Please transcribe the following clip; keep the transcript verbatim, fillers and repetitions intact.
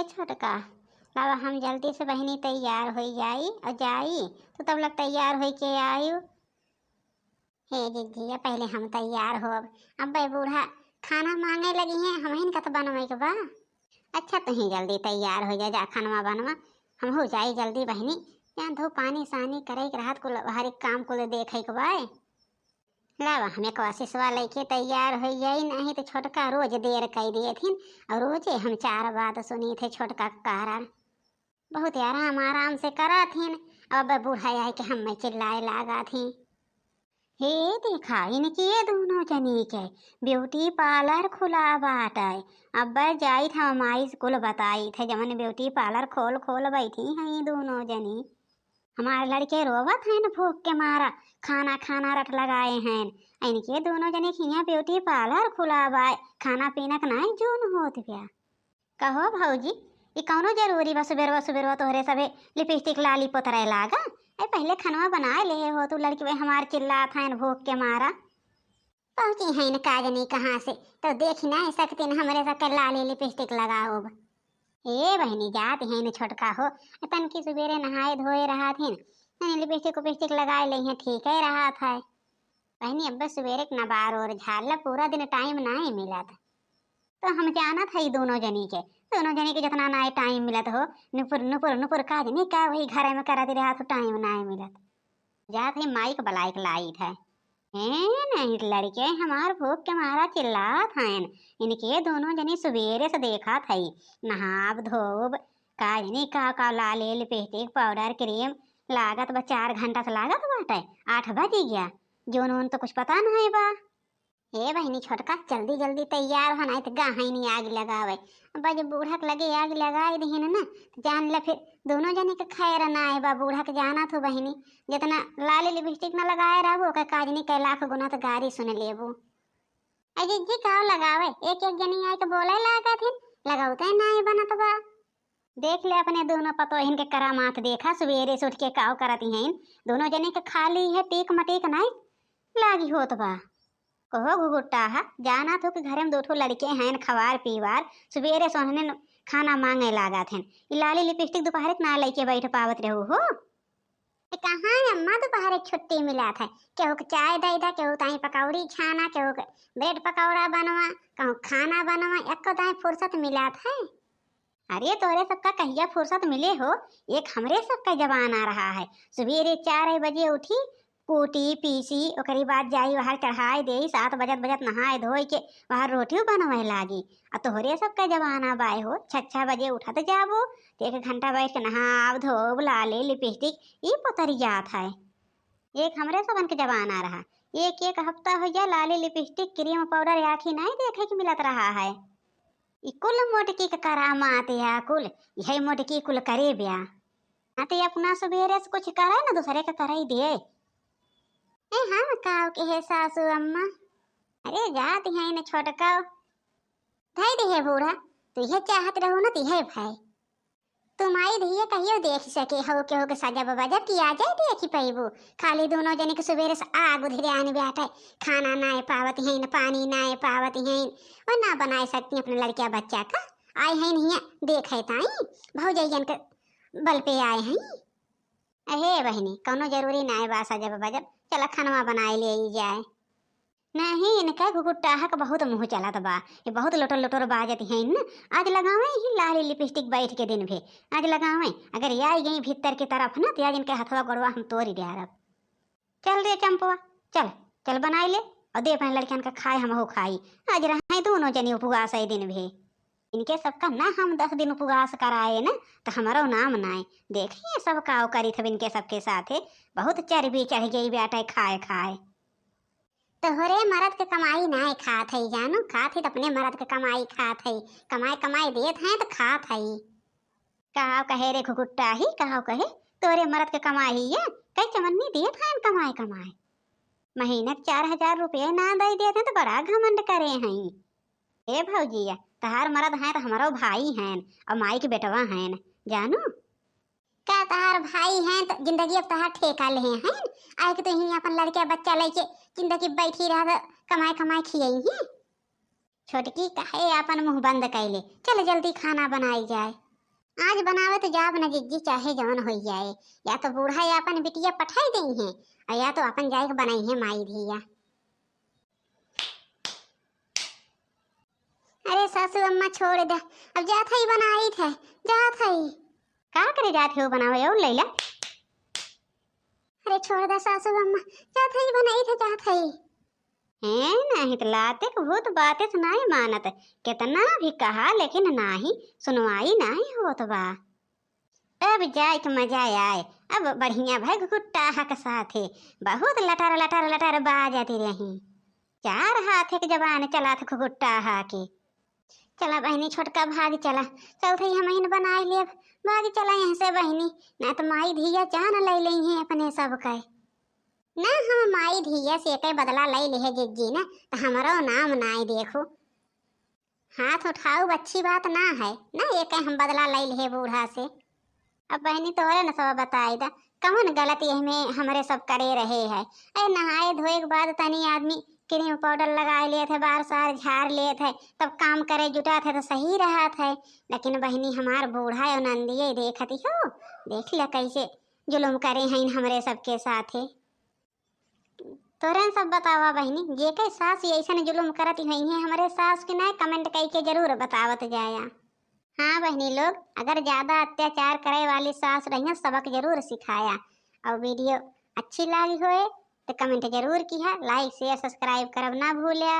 ए छोटका, लावा हम जल्दी से बहिनी तैयार होई जाई और जाई, तो तब लग तैयार होई के आयु। हे जिज्जिया, पहले हम तैयार होब, अब बे बूढ़ा खाना मांगे लगी हैं, हमहिन का तो बनवे के बा। अच्छा, तुही जल्दी तैयार हो जा, जा खानवा बनवा, हम हो जाई जल्दी बहिनी। जान धो पानी सानी करे के रहत, कुल हर एक काम कुल देखे के बाय। लावा, हम एक आशीषवा लेके तैयार हो जाई, नहीं तो छोटका रोज देर कई दिए थिन, और रोजे हम चार बात सुनी थे छोटका के कारण। बहुत आराम आराम से करा थिन, अब बूढ़ा आए के हमें चिल्लाए लागा थी। हे देखा, इनके दोनों जनी के ब्यूटी पार्लर खुला बाटे। अब जाई था माई से कुल बताई थे, जवन ब्यूटी पार्लर खोल खोल बैठी हैं ई दोनों जनी। हमार लड़के रोवत हैं न भूख के मारा, खाना खाना रट लगाए हैं। इनके दोनों जने के हियाँ ब्यूटी पार्लर खुला बा, खाना पीना के नाई जून होत बा। कहो भौजी, ई कौनो जरूरी बा सुबेरवा सुबेरवा तोहरे सभे लिपस्टिक लाली पोतरे लागा? ए, पहले खनवा बनाए लेहे हो तू लड़की, भाई हमार चिल्लात हैं भूख के मारा। पहुँची हैं न का जनी कहाँ से, तो देखी ना सकती न हमरे सबके लाली लिपस्टिक लगाओब। ए बहिनी, जात हैं न छोटका हो, तनकी सुबेरे नहाए धोए रहा थिन, तनी लिपस्टिक उपिस्टिक लगाए ले हैं, ठीक है रहा था। बहिनी, अब्बे सुबेरे के नबार और झाड़ ला, पूरा दिन टाइम नाई मिलत। तो हम जानत है दोनों जनी के, दोनों जनी के जितना नाई टाइम मिलत हो, नुपुर नुपुर नुपुर का जनी का वही घर में करत रहा तो टाइम नाई मिलत। जात है माइक बलाइक लाइत है। ए नहीं लड़के, हमार भूख के मारा चिल्लात हैं। इनके दोनों जनी सुबेरे से देखत है, नहाब धोब, का जनी का का लाले लिपस्टिक पाउडर क्रीम, लागत बा चार घंटा से लागत बाटे, आठ बज गया, जोन उन तो कुछ पता नहीं बा। ए बहिनी छोटका, जल्दी जल्दी तैयार हो, नाई तो गाहनी आग लगावे। अब जब बूढ़ा के लगे आग लगाई दीहिन ना, तो जान ले फिर दोनों जने के खैर ना आए बा। बूढ़ा के जाना थू बहिनी, जितना लाली लिपस्टिक ना लगाए रहबू, ओकर काजनी कै लाख गुना तो गारी सुन लेबू। अरे जी, काव लगावे, एक एक जनी आए के बोले लागत हिन, लगौते नाई बनत बा। देख ले अपने दोनों पतोहिन के करामात, देखा सुबेरे से उठ के काव करत हैं, दोनों जने के खाली है टीक मटीक नाई लागी होत बा। कहो घुघुट्टा हा, जाना थू कि घरे में दो ठो लड़के हैं खवार पीवार, सुबेरे से उन्हें खाना मांगे लागत हैं। ई लाली लिपस्टिक दोपहर के ना लेके बैठ पावत रहू हो। ए, कहाँ अम्मा दोपहर के छुट्टी मिलत है, केहू के चाय दे दा, केहू ताई पकौड़ी छाना, केहू के ब्रेड पकौड़ा बनवा, कहूँ खाना बनवा, एको दाई फुर्सत मिलत है। अरे तोहरे सबका कहिया फुर्सत मिले हो, एक हमरे सबका जमाना रहा है। सुबेरे चार बजे उठी, कूटी पीसी, ओकरी बाद जाई बाहर चढ़ाई देई, सात बजत बजत नहाए धोए के बाहर रोटियो बनवे लागी। आ तोहरे सबका जमाना बाय हो, छह छह बजे उठत जाबो, तो एक घंटा बैठ के नहाब धोब, लाली लिपस्टिक ई पोतरी जात है। एक हमरे सबन के जमाना रहा, एक एक हफ्ता हो जा लाली लिपस्टिक क्रीम पाउडर आँखी नहीं देखे के मिलत रहा है। ई कुल मोटकी के करामात या कुल, यही मोटकी कुल करे ब्या। ना तो ये अपना सुबेरे से कुछ करे, ना दूसरे के करे दिए। ए, हम काव के है सासू अम्मा? अरे जात है न छोटका, धई दे है बूढ़ा, तू यह चाहत रहू ना, तो यह भाई। तुम आई धीए कहियो देख सके हो, केहू के सजब बजब कि आ जाए देखी पैबू। खाली दोनों जने के सुबेरे से आग उधरे आने बैठे, खाना नाय पावत हैं, न पानी नाय पावत हैं, और ना बनाए सकती अपने लड़किया बच्चा का। आए हैं नहीं देखे ताई, भौजैयन के बल पे आए हैं। अहे बहिनी, कौनो जरूरी नाय बा सजब बजब, चला खनवा बनाए ले आई जाए। नहीं, इनका घुघुट्टाहा के बहुत मुँह चलत बा, ये बहुत लोटर लोटर बाजत हैं न। आज लगावे ही लाली लिपस्टिक बैठ के दिन भे, आज लगावे। अगर ये आई गई भीतर की तरफ ना, तो आज इनके हथवा गोड़वा हम तोड़ी डारब। चल रे चंपवा, चल, चल बनाई ले, और दे अपने लड़कियन का खाए, हमहू खाई। आज रहे दोनों जनी उपवास है दिन भे। इनके सबका ना हम दस दिन उपवास कराए ना, तो हमारो नाम नाय। देखिए सब काव करी थे इनके सबके साथे, बहुत चर्बी चढ़ गई बेटा खाए खाए। तोहरे मरद के कमाई नाय खात है जानू, खात है तो अपने मरद के कमाई खात है, कमाई कमाई देत हैं तो खात है। कहाव कहे रे घुघुट्टा ही, कहाव कहे, तोरे मरद के कमाई है, कई चवन्नी देत हैं कमाए कमाए। महीना के चार हजार रुपये ना दई देत हैं तो बड़ा घमंड करे हैं। ए भौजिया, तहार मरद हैं तो हमारो भाई हैं और माई के बेटवा हैं, जानू। का तहार भाई हैं तो जिंदगी अब तहार ठेका ले हैं, आए कि तू ही अपन लड़के बच्चा लेके जिंदगी बैठी रह तो कमाए कमाए खियाई ही। छोटकी कहे आपन मुँह बंद कैले, चल जल्दी खाना बनाई जाए। आज बनावे तो जाब न जिज्जी, चाहे जवन होइ जाए, या तो बूढ़ा या अपन बिटिया पठाई देइहैं, और या तो अपन जाए के बनाइहैं माई धिया। अरे सासू अम्मा छोड़ दे, अब जात हई बनाइत है, जात हई। का करे जात है वो बनावे और लैला? अरे छोड़ दे सासू अम्मा, जात हई बनाइत है, जात हई। हैं, नहीं तो लाते के भूत बाते से नहीं मानत, कितना भी कहा लेकिन नाही सुनवाई नहीं होत बा। अब जाए के मजा आए, अब बढ़िया भई घुघुट्टाहा के साथे, बहुत लटर लटर लटर बाजत रही, चार हाथे के जबान चलात घुघुट्टाहा के। चला बहिनी, छोटका भाग चला, चलत हई हमहिन बनाई लेब, भाग चला यहाँ से बहिनी, ना तो माई धिया जान लई लेइहैं अपने सब के। ना हम माई धिया से एके बदला लई लेहे जिज्जी ना, तो हमरो नाम नाई देखो। हाथ उठाऊ अच्छी बात ना है ना, एके हम बदला लई लेहे बूढ़ा से। अब बहिनी तोहरे न सब बताई दा, कौन गलती एहमे हमरे सब करे रहे है। ए नहाए धोए के बाद तनी आदमी क्रीम पाउडर लगाए लेत है, बार सार झार लेत है, तब काम करे जुटात है तो सही रहत है। लेकिन बहिनी हमार बूढ़ा और नंदिये देखत हो, देख ले कैसे जुलुम करे हैं हमरे सबके साथे। तोहरे सब बतावा बहिनी, जेके सास ये ऐसन जुलुम करत हुई हैं हमरे सास के ना, comment कई के जरूर बतावत जाया। हाँ बहिनी लोग, अगर ज्यादा अत्याचार करे वाली सास रही सबक जरूर सिखाया, और video अच्छी लागी होए तो comment जरूर किहा, like share subscribe करब ना भूल्या।